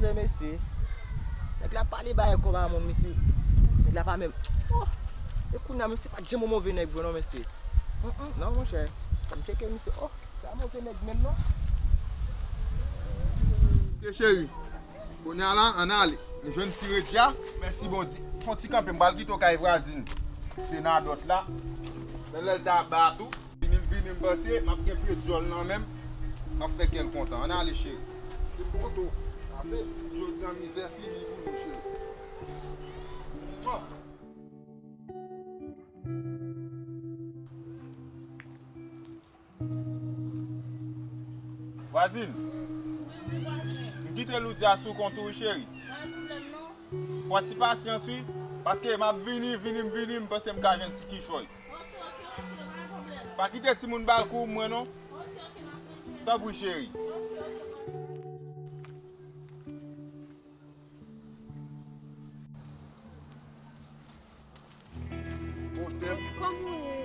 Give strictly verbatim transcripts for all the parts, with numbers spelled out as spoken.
Mesye, mesye. Nèg la pale bagay kòb a moun, mesye. Nèg la pa menm. Oh! E kounye a, mesye pa t janm yon move nèg vre non, mesye. Mm, mm, non, monchè. Fò m tcheke misye. Oh, sa move nèg menm non. Ok, cheri. Kounye a la, ann ale. M jwenn ti redyas. Mèsi Bondye. Fè yon ti kanpe, m pral kite w kay vwazin. Se Nadòt la. Men lè l ta ba tou. Vini m, vini m, panse m ap gen pye dyòl nan men m. M ap fè kè l kontan. Ann ale, cheri. Vin poto. Pase, jodi a mizè fini pou nou, cheri. Mwa. Vwazin, m kite Loudia sou kont ou, wi, cheri. Pran ti pasyans, wi, paske m ap vini, vini m, vini m, panse m ka jwenn ti kichòy. Pa kite timoun ba l kou mwen, non. Tanpri, cheri. Bon, sè m. Kòman w ye?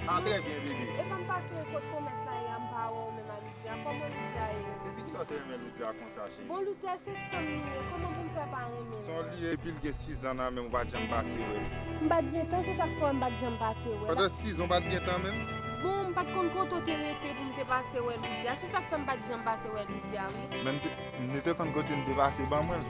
Ah, trè byen, bebe. Epa m pase kot komès la yè a, m pa wè w menm a Loudia. Kòman Loudia ye? Depi kilè w te renmen Loudia konsa, cheri? Bon, Loudia se sè m li ye. Kòman pou m fè pa renmen l? Sè w li ye, epi l gen sizan nan men m, ou pa t janm pase wè l. M pa t gen tan, se sa k fè m pa t janm pase wè l. Pandan sizan w pa t gen tan menm? Bon, m pa t konn kote w te rete pou m te pase wè Loudia. Se sa k fè m pa t janm pase wè Loudia, wi. Men m te, nou te konn kote n te pase, ban mwen l.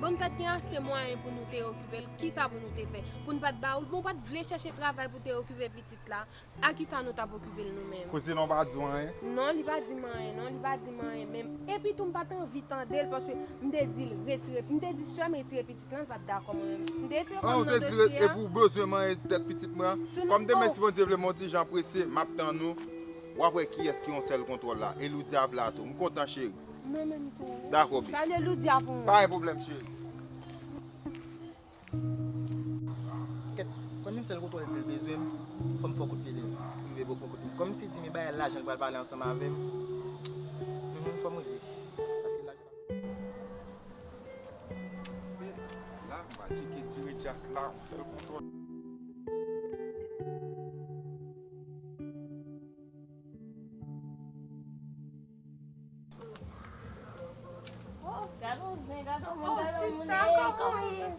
Bon, n pa t gen ase mwayen pou nou te okipe l. Kisa pou nou te fè? Pou n pa t ba ou l? Bon, w pa t vle chèche travay pou te okipe pitit la. A kisa nou t ap okipe l nou menm? Koze non pa di w anyen? Non, li pa di m anyen, non, li pa di m anyen menm. Epi tou, m pa t anvi tande l, paske m te di l retire, m te di sè m retire pitit lan, li pa t dakò mwen menm. M te retire kò m nan dosye a. Ah, ou te di re-, epi w bezwen manyen tèt pitit mwen an? Kòm demen, si Bondye vle, m yon ti jan prese, m ap tann ou. W ap wè kiyès ki yon sèl kontwòl la. E Loudia ap la tou. M kontan, cheri. Mwen menm tou. Dakò, baby. Salye Loudia pou mwen. Pa gen pwoblèm, cheri. Kèt, kòm yon sèl kontwòl di l bezwen m, fò m fè kout pye li. Rive bò kote misye. Kòm si di m bay lajan l pral pale ansanm avè m. Mhm, fò m rive. Paske lajan. Se la, m pral tcheke ti redyas la, yon sèl kontwòl. Oh, gade yon zen, gade yon moun, oh, gade yon moun, sista, eh, kòman w ye?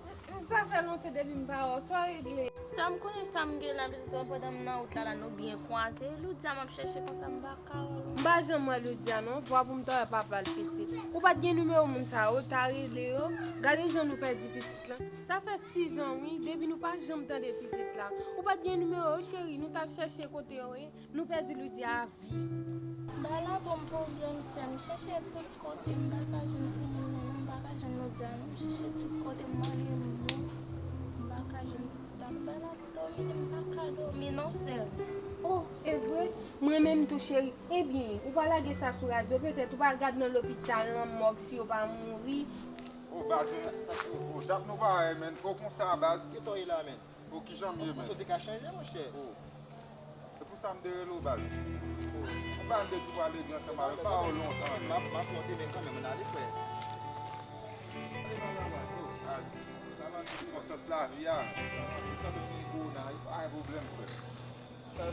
Sa fè lontan depi m pa wè w, sa w regle? Sa m konnen sa m gen la, pitit mwen, pandan m nan wout la, la nou byen kwaze. Loudia m ap chèche konsa m pa ka wè l. M pa janm wè Loudia non, vwa pou m ta wè papa l pitit. Ou pa t gen nimewo moun sa yo, w ta rele yo. Gade jan nou pèdi pitit lan. Sa fè sizan wi, depi nou pa janm tande pitit la. Ou pa t gen nimewo yo, cheri, nou t ap chèche kote yo ye. Nou pèdi Loudia a vi. Bagay la ban m pwoblèm, sè m. M chèche tout kote, m pa ka jwenn timoun nan non, m pa ka jwenn Loudia non. M chèche tout kote, m mande moun, m pa ka jwenn pitit la. Bagay la domine m, m pa ka dòmi non, sè m. Oh, e vre? Mwen menm tou, cheri. Ebyen, ou pa lage sa sou radyo, petèt ou pa al gad nan lopital, nan mòg, si yo pa mouri. Oh, baz, men, oh, dat nou pa wè, men. Oh, konsa, baz. Ki tan w ye la, men? Oh, kijan m ye, men? Ou panse w te ka chanje, monchè? Oh. Se pou sa m te rele w, baz. Ou pa m te di w ale gen ansanm avè m, pa w lontan. M ap, m ap monte, men kanmenm, ann ale, frè. Baz, sikonstans lavi a, sa nou gen kowona, e pa gen pwoblèm, frè. Ann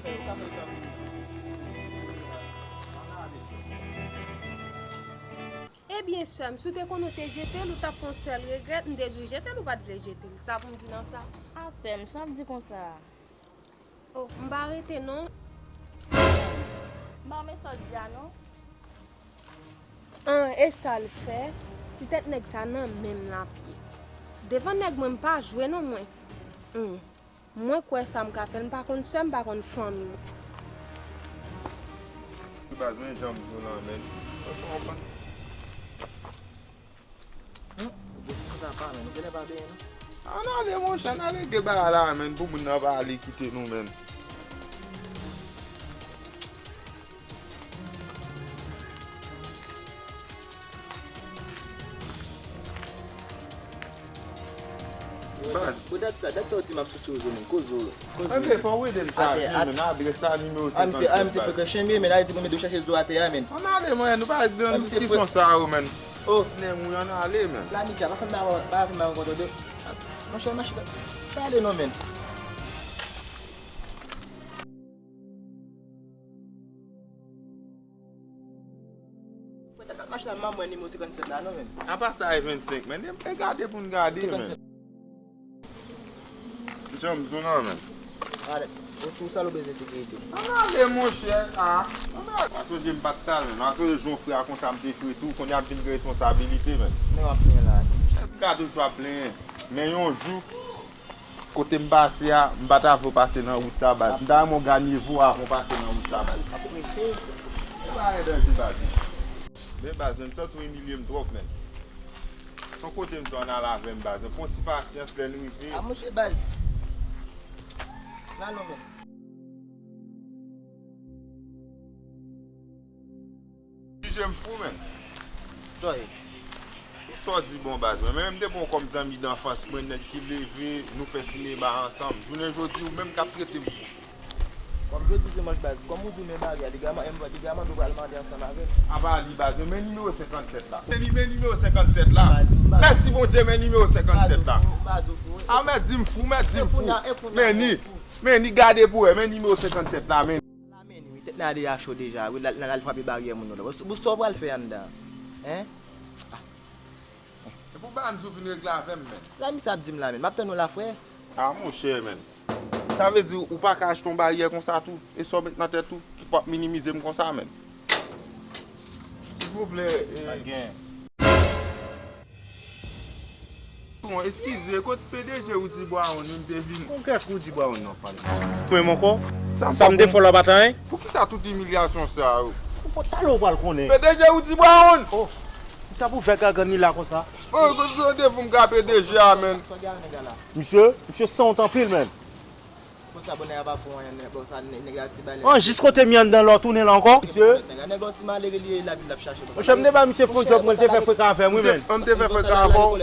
ale, frè. Ebyen, sè m, si w te konnen w te jete l, ou t ap fè yon sèl regrèt, m te di w jete l, ou pa t vle jete l. Sa pou m di nan sa? A, sè m, sa w ap di konsa a? Oh, m pa rete non. M pa renmen sa w di a non. An, e sa l fè? Ti tèt nèg sa nan men m l ap ye. Devan nèg mwen, m pa jwe non mwen. Hmm. Mwen kwè sa m ka fè l, m pa konn sè m, m pa konn fanmi m. Baz, men jan m di w lan, men. Ou konprann? Hmm? Ou gen ti santa pa, men. Ou genlè pa benyen, non? Ann ale, monchè, ann ale regle bagay la, men, pou moun nan pa ale kite nou, men. Baz. Ou dat sa, dat sa w di m ap sou sou zo, men. Kozo, kozo. Ann ale, fò w ede m chaje, men. Adrès la, nimewo senkannsenk. Ah, misye, ah, misye fè kè chen byen, men. Ayiti pou mete w chache zo atè a, men. Ann ale, mwen, nou pa nan diskisyon sa yo, men. Oh. Ti nèg mwen, ann ale, men. La, Midja, pa fè m mal, pa fè m mal, kontwòl de. Monchè, mache, pa ale non, men. Mwen t ap mache la, m pa wè nimewo senkannsèt la non, menn. Apa sa e vennsenk, menn? E gade pou n gade, menn. Senkannsèt. Janm zon nan, menn. Gade, ou tou sa ou bezwen sekirite. Ann ale, monchè, a. Ann ale. Pa sonje m pa t sal, menn. Pa sonje jan w fre a konsa m te fre tou. Kounye a m vin gen responsabilite, menn. Men w ap plenyen la. M ka toujou ap plenyen. Men yon jou, kote m pase a, m pa ta vle w pase nan wout sa, baz. M ta renmen w gade nivo w avan w pase nan wout sa, baz. Ap preche. E pa gen danje, baz. Men baz, menn, m santi w imilye m twòp, menn. Se yon kote m di w ann al avè m, baz. Pran ti pasyans, lè n rive. A, monchè, baz. Nan non, menn. Jije m fou, menn. Sa w ye? Tout sa w di bon, baz, mwen. Men m te pran w kòm zanmi danfans mwen, nèg ki leve, nou fè sinema ansanm. Jounen jodi, ou menm k ap trete m fou. Kòm jodi dimanch, baz, kòm ou di w men Maria, li gaman, li gaman, nou pral mande ansanm avè l. Apa li, baz, mwen, men nimewo senkannsèt la. Men ni-, men nimewo senkannsèt la. Mèsi Bondye, men nimewo senkannsèt la. A, mèt di m fou, mèt di m fou. Men ni, men ni gade pou wè, men nimewo senkannsèt la, men. La men wi, tèt la deja cho deja, wi, l al, l al frape baryè moun yo la. Bon, sa w pral fè anndan? Hein? Se pou bagay m di w vin regle avè m, menn. Sa misye ap di m la, menn? M ap tann ou la, frè. A, monchè, menn. Sa vle di ou pa ka achte yon baryè konsa tou? E sa w met nan tèt ou ki fè w ap minimize m konsa, menn? Silvouplè, e, pa gen. Bon, eskize, kot P D G Roody Brown, nou te vin? Bon, kèk Roody Brown nan pale. Mwen menm ankò? Sa m te fè w la pa t anyen? Poukisa tout imilyasyon sa yo? Bon, talè w pral konnen. P D G Roody Brown! Oh, sa pou fè gagann li la konsa? Oh, kot randevou m ka P D G a, menn? Misye, misye sanwont anpil, menn. Bon sa, bon, nèg la pa fè w anyen, nèg, bon sa, nèg, nèg la ti balè. An, jis kote m ye anndan la, w tounen la ankò? Misye. Nèg la, nèg la ti malere li ye, lavi l ap chache, bon sa. Monchè, m te ba misye fon djòb, mwen, l te fè freka avè m, wi, menn. An, m te fè freka avè w.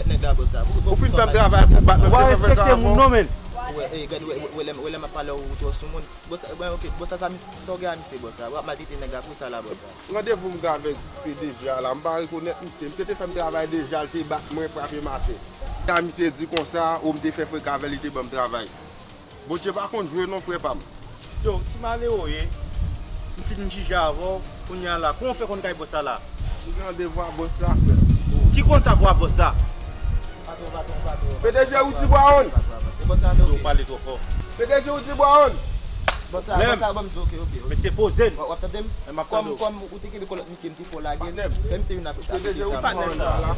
Ou fin fè m travay pou bat mwen, m te fè freka avè w. Ou pa respekte moun non, menn. Wè, e, gad, wè, wè, wè lè m ap pale w, ou twò sou moun. Bon sa, bon, ok, bon sa, sa, sa w gen a misye, bon sa. W ap maltrete nèg la pou sa la, bon sa. Randevou m gen avèk P D G a la, m pa rekonèt misye. Misye te fè m travay deja, l te bat mwen, frape m atè. Sa misye di konsa, o, m te fè freka avè l, li te ban m travay. Bondye pa konn jwe non, frè pa m. Yo, ti malere w ye. M fin jije avè w, kounye a la. Kòman w fè konn kay bòs sa la? M gen randevou a bòs la, frè. Ki kontak w a bòs la? Patwon, patwon, patwon. P D G Roody Brown. Yo, pale twò fò. P D G Roody Brown. Bòs la, bòs la, ban m di, ok, ok, ok. Mesye, poze n. W ap tande m? M ap tande w. Kòm, kòm ou te kenbe kòlòt misye, m te fè w lage l. Fè misye vin ak ou. P D G Roody Brown la.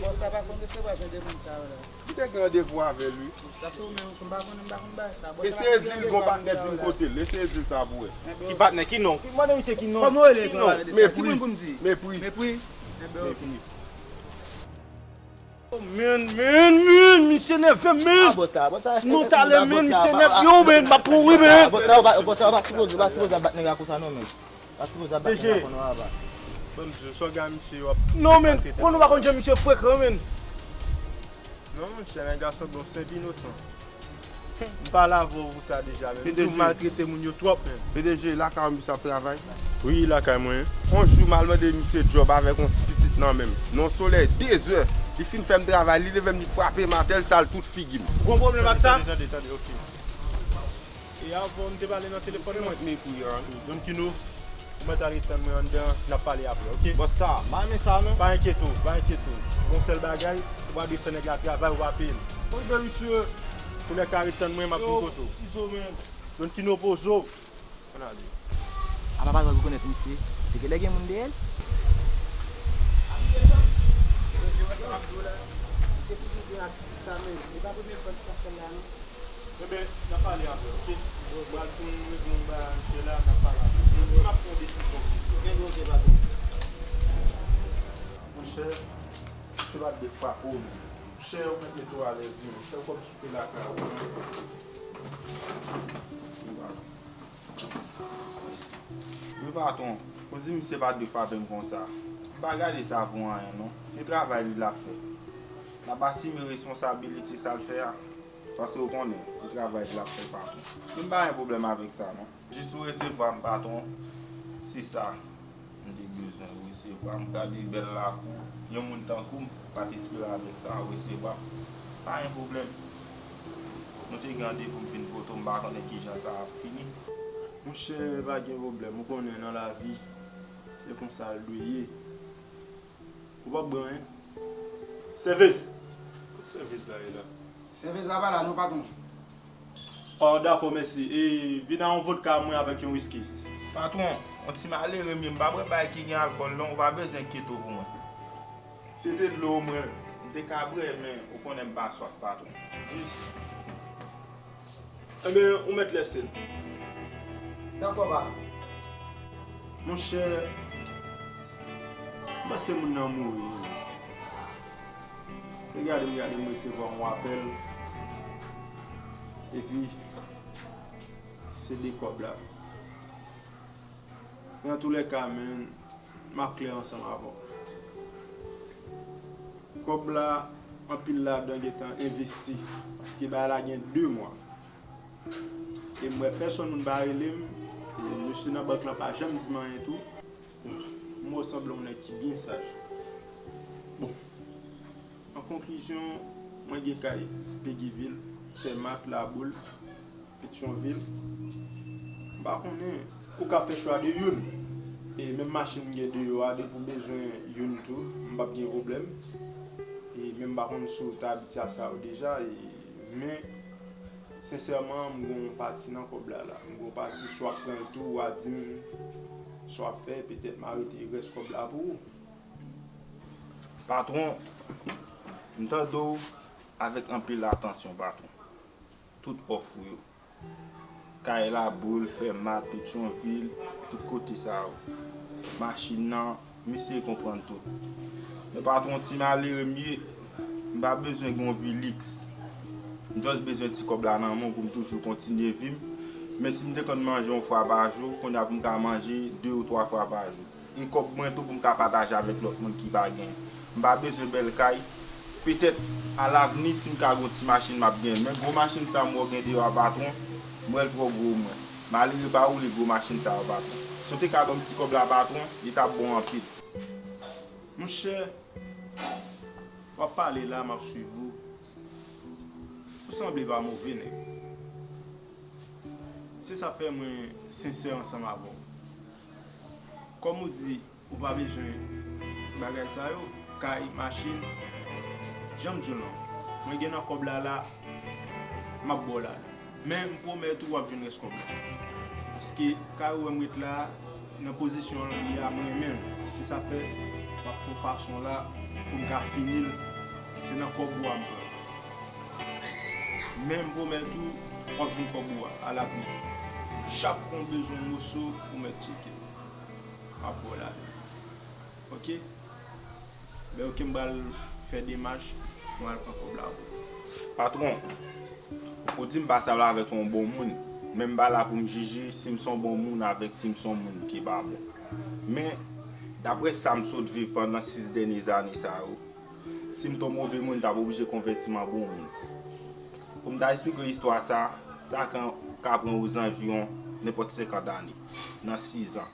Bòs la pa konn resevwa jan de moun sa yo la. Li te gen randevou avè l, wi. Sa se ou menm, m pa konnen, m pa konn bagay sa. Eseye di l gon patnè vin kote l. Eseye di l sa pou wè. Ki patnè? Ki non? Mande misye ki non. Kòman w rele? Ki non? Mepri. Ki moun pou m di? Mepri. Mepri. Enben, ok. Mepri. Oh, man, man, man, misye nève, man. Ah, bòs la, bòs la. Non, talè, man, misye nève. Yo, man, m ap mouri, man. Bòs la, bòs la, pa sipoze, pa sipoze ap bat nèg la konsa non, man. Pa sipoze ap bat nèg la konsa non, aba. Ban m di w, sa w gen a misye yo ap maltrete. Non, man, konnen w pa konn jan misye frekan, man. Non, monchè, nèg la sanble yon senp inosan. M pale avè w pou sa deja, men. P D G. Misye maltrete moun yo twòp, men. P D G, lakay w misye ap travay? Wi, lakay mwen. Yon jou, m al mande misye djòb avèk yon ti pitit nan men m. Nan yon solèy, de zè, li fin fè m travay, li leve m, li frape m atè, l sal tout figi m. Gon pwoblèm ak sa? Tande, tande, tande, ok. E avan m te pale nan telefòn nan. Mwen mepri an. Don Kino, ou mèt al ret tann mwen anndan, n ap pale apre, ok? Bòs sa, m pa renmen sa non. Pa enkyete w, pa enkyete w. Gon sèl bagay, ou pa dwe fè nèg la travay, ou pa peye l. Bon, ben, misye. Ou nèk ka ret tann mwen, m ap vin kote w. Yo, sizo, men. Don Kino, poze w. Ann ale. Apa pa t rekonèt misye? Se genlè gen moun dèyè l? Misye toujou gen atitid sa, men. E pa premye fwa misye ap fè l la, non. Enben, n a pale apre, ok? Mwen al pou m regle yon bagay ak misye la, n a pale apre. M ap pran desizyon pou misye. Enben, ok, patwon. Monchè, misye pa t dwe frape w, men. Monchè, ou mèt mete w alèz, wi, monchè, ou kòm soupe lakay ou, men. Wi, patwon, ou di misye pa t dwe frape m konsa. M pa gade sa pou anyen, non. Se travay li l ap fè. L ap asime responsabilite sa l fè a. Paske w konnen, e travay li l ap fè, patwon. Men m pa gen pwoblèm avèk sa, non. Jis ou resevwa m, patwon. Se sa. M te bezwen resevwa m. Gade bèl lakou. Yon moun tankou m pa t espere avèk sa, resevwa m. Pa gen pwoblèm. Nou te gen randevou m vin kote w, m pa konnen kijan sa ap fini. Monchè, pa gen pwoblèm. Ou konnen nan lavi, se konsa l dwe ye. Ou p ap bwè anyen? Sèvez! Kot sèvez la ye la? Sèvez la pa la non, patwon. Oh, dakò, mèsi. E vin a yon vodka mwen avèk yon wiski. Patwon, yon ti malere m ye, m pa bwè bagay ki gen alkòl non, ou pa bezwen enkyete w pou mwen. Se te dlo omwen, m te ka bwè, men ou konnen m pa swaf, patwon. Jis. Enben, ou mèt lèse l. Dakò, patwon. Monchè, m panse moun nan mouri. Se gade m gade m resevwa yon apèl. Epi, se de kòb la. Nan toulèka, men, m ap klè ansanm avè w. Kòb la, anpil ladan gentan envesti, paske bagay la gen de mwa. E m wè pèsonn moun pa rele m, e mesye nan bank lan pa janm di m anyen tou. M wè w sanble yon nèg ki byen saj. Bon, an konklizyon, mwen gen kay Peguy Ville, Fèmat, Laboul, Petyonvil. M pa konnen, ou ka fè chwa de youn. E menm machin m gen deyò a, depi w bezwen youn tou, m p ap gen pwoblèm. E menm m pa konn si w te abitye a sa yo deja, e, men, sensèman, m gen yon pati nan kòb la la. M gen yon pati, swa w ap pran l tou, w a di m sa w ap fè, petèt m a rete rès kòb la pou ou. Patwon, m tande w avèk anpil atansyon, patwon. Tout òf ou yo. Kay Laboul, Fèmat, Petyonvil, tout kote sa yo. Machin nan, m eseye konprann tout. Men patwon, ti malere m ye, m pa bezwen gen yon vi liks. M just bezwen ti kòb la nan men w pou m toujou kontinye vi m. Men si m te konn manje yon fwa pa jou, kounye a pou m ka manje de ou twa fwa pa jou. E kòb mwen tou pou m ka pataje avèk lòt moun ki pa gen. M pa bezwen bèl kay. Petèt, alavni, si m ka gen yon ti machin, m ap gen. Men gwo machin sa m wè w gen deyò a, patwon, m wè l twò gwo pou mwen. Malere pa woule gwo machin sa yo, patwon. Si w te ka ban m ti kòb la, patwon, li t ap bon anpil. Monchè, w ap pale la, m ap swiv ou. Ou sanble pa move nèg. Se sa k fè mwen sensè ansanm avè w. Kòm ou di, ou pa bezwen bagay sa yo, kay, machin, jan m di w lan, mwen gen nan kòb la la, m ap ba w la. Men m pwomèt ou, w ap jwenn rès kòb la. Paske kay ou wè m ret la, nan pozisyon l ye a, mwen renmen l. Se sa k fè m ap fè yon fason la pou m ka fini l. Se nan kòb ou a m pran l. Men m pwomèt ou, w ap jwenn kòb ou a, alavni. Chak kon bezwen yon moso, ou mèt tcheke l. M ap ba w la. Oke? Ben, oke, m pral fè demach pou m al pran kòb la pou ou. Patwon, ou di m pa sal avèk yon bon moun, men m pa la pou m jije si m se yon bon moun avèk si m se yon moun ki pa bon. Men, daprè sa m sot viv pandan sis dènye zane sa yo, si m te yon move moun, m t ap oblije konvèti m an bon moun. Pou m ta eksplike w istwa sa, sa ka, ka pran ozanviwon nenpòt senkant ane, nan sizan.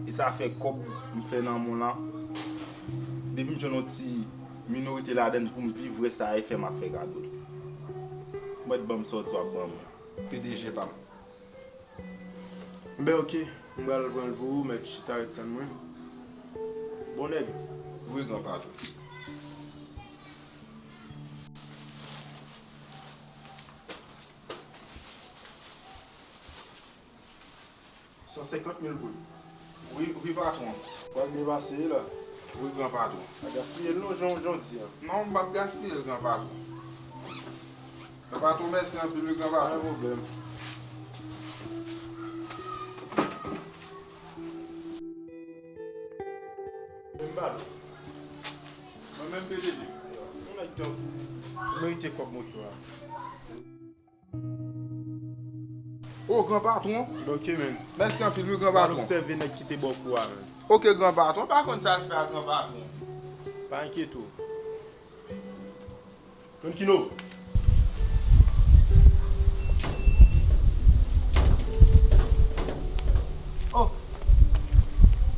E sa fè kòb m fè nan men w lan, depi m jwenn yon ti minorite ladan l pou m viv, rès sa e fè m ap fè gado l. Mèt ban m sa w di w ap ban mwen. P D G pa m. Ben, oke, m pral pran l pou ou, mèt chita ret tann mwen. Bon nèg. Wi, gran patwon. San senkant mil goud. Wi, wi, patwon. Pral byen pase la. Wi, gran patwon. Pa gaspiye l non, jan, jan w di a. Non, m p ap gaspiye l, gran patwon. Gran patwon, mèsi anpil, wi, gran patwon. Pa gen pwoblèm. Mwen menm, P D G, yon nèg tankou ou merite kòb moto a. O, gran patwon. Ok, men. Mèsi anpil, wi, gran patwon. Al obsève nèg ki te ba w kou a, men. Ok, gran patwon. Pa konn sa l fè a, gran patwon. Pa enkyete w. Don Kino. Oh.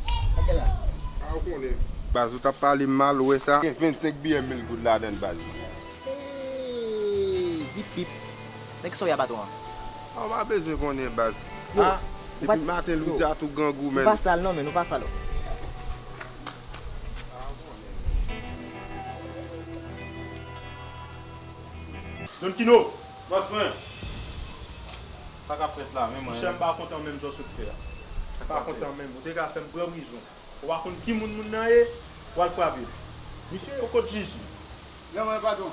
Sa k gen la? A, ou konnen. Baz, ou t ap pale m mal, ou wè sa? Gen vennsenk biyè mil goud ladan l, baz. Hey, bip, bip. Nèg sa w ye a, patwon an? A, ou pa bezwen konnen, baz. Yo, a, depi maten, Loudia tou grangou, men. Nou pa sal non, men nou pa sal. Don Kino! Bòs mwen! Sa k ap fèt la menm? Monchè, m pa kontan menm sa w sot fè a. M pa kontan menm. Ou te ka fè m pran prizon. Ou pa konn ki moun moun nan ye, w al frape l. Misye, ou kot Jiji? Lè mwen, patwon.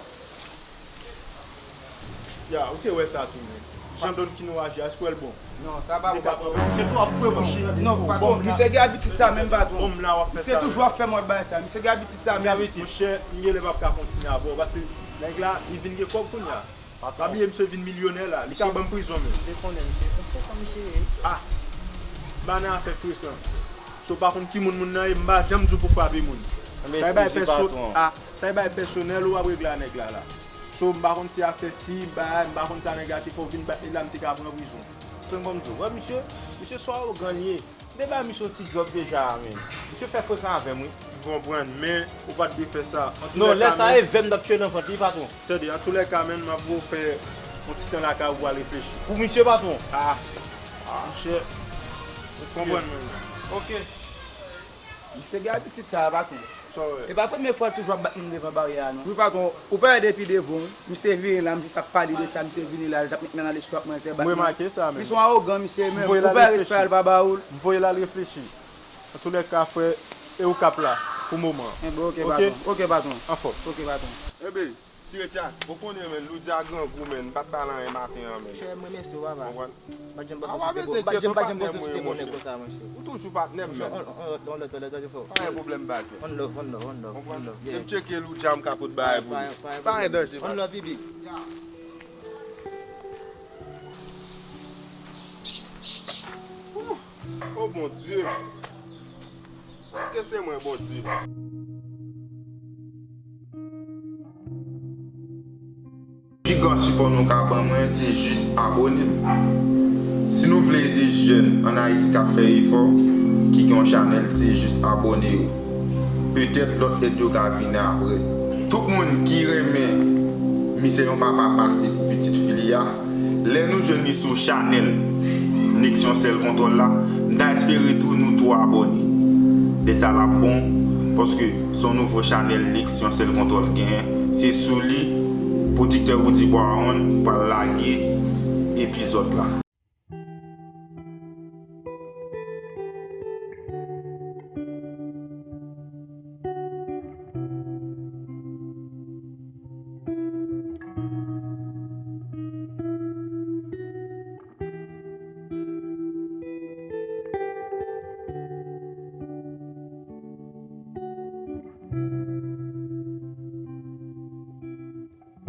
Ya, ou te wè sa tou, men. Jan Don Kino aji a, èske w wè l bon? Non, sa pa bon, patwon. Misye twò fre, monchè. Non, patwon, misye gen abitid sa menm, patwon. Misye toujou ap fè mòd bagay sa. Misye gen abitid sa menm. Monchè, m genlè p ap ka kontinye avè w, paske nèg la, li vin gen kòb kounye a. Pa bliye, misye vin milyonè la. Li ka ban m prizon, men. M te konnen, misye. M kontan, misye. Ah! M pa nan afè frekan. Si w pa konn ki moun moun nan ye, m pa janm di w pou frape moun. Sa e bay pèso-, ah, sa e bay pèsonèl ou ap regle a nèg la la. So, m pa konn si afè fi, bagay, m pa konn sa nèg la te fè w vin ba-, e la m te ka pran prizon. Konn kòm di w, wè misye, misye sou awogan li ye. M te ba misye yon ti djòb deja a, men. Misye fè frekan avè m, wi. M konprann, men ou pa t dwe fè sa. Non, lè sa e vè m t ap tiye nan vant li, patwon. Tande, antoulèka, menn, m ap voye w fè yon ti tan lakay ou pou w al reflechi. Pou misye, patwon. Ah, monchè. Ou konprann, menn. Ok. Misye gen abitid sa, patwon. Sa w wè? E pa premye fwa l toujou ap bat moun devan baryè a, non. Wi, patwon, ou pa wè depi devan, misye vini la, m jis ap pale de sa, misye vini la, l t ap met men nan listwa ak mwen, l te bat mwen. M remake sa, menn. Misye yon awogan, misye, men, ou pa wè respè a l pa ba ou l. M voye l al reflechi. Antoulèka, frè, e ou k ap la pou moman an. Enben, ok, patwon. Ok, patwon. Anfòm. Ok, patwon. Enben, tire tchas. Ou konnen, menn, Loudya grangou, menn. M pa t ba l anyen maten an, menn. Chè, m remèsye w, papa. Konprann? M pa t janm panse si w te bon, m pa t janm, pa t janm panse si w te bon nèg konsa, monchè. Ou toujou patnè m, menn. On lòt, on lòt, on lòt, on lòt, on lòt, on lòt. Pa gen pwoblèm, baz, menn. One love, one love, one love, one love, yeah. Konprann? Lè m tcheke Loudya, m ka pot bagay pou li. Pa gen danje, baz. One love, Bibi. Oh, Bondye! Èske se mwen, Bondye? Pi gran sipò nou ka ban mwen, se jis abone m. Si nou vle ede jèn ann Ayiti k ap fè efò, ki gen yon chanèl, se jis abone yo. Petèt lòt èd yo ka vini apre. Tout moun ki renmen Misye yon papa pase pou pitit fi li a, lè nou jwenn li sou chanèl Nèg Yon Sèl Kontwòl la, m ta espere tou nou tou abòne. Lè sa l ap bon, paske se yon nouvo chanèl Nèg Yon Sèl Kontwòl genyen, se sou li pwodiktè Roody Brown pral lage epizòd la.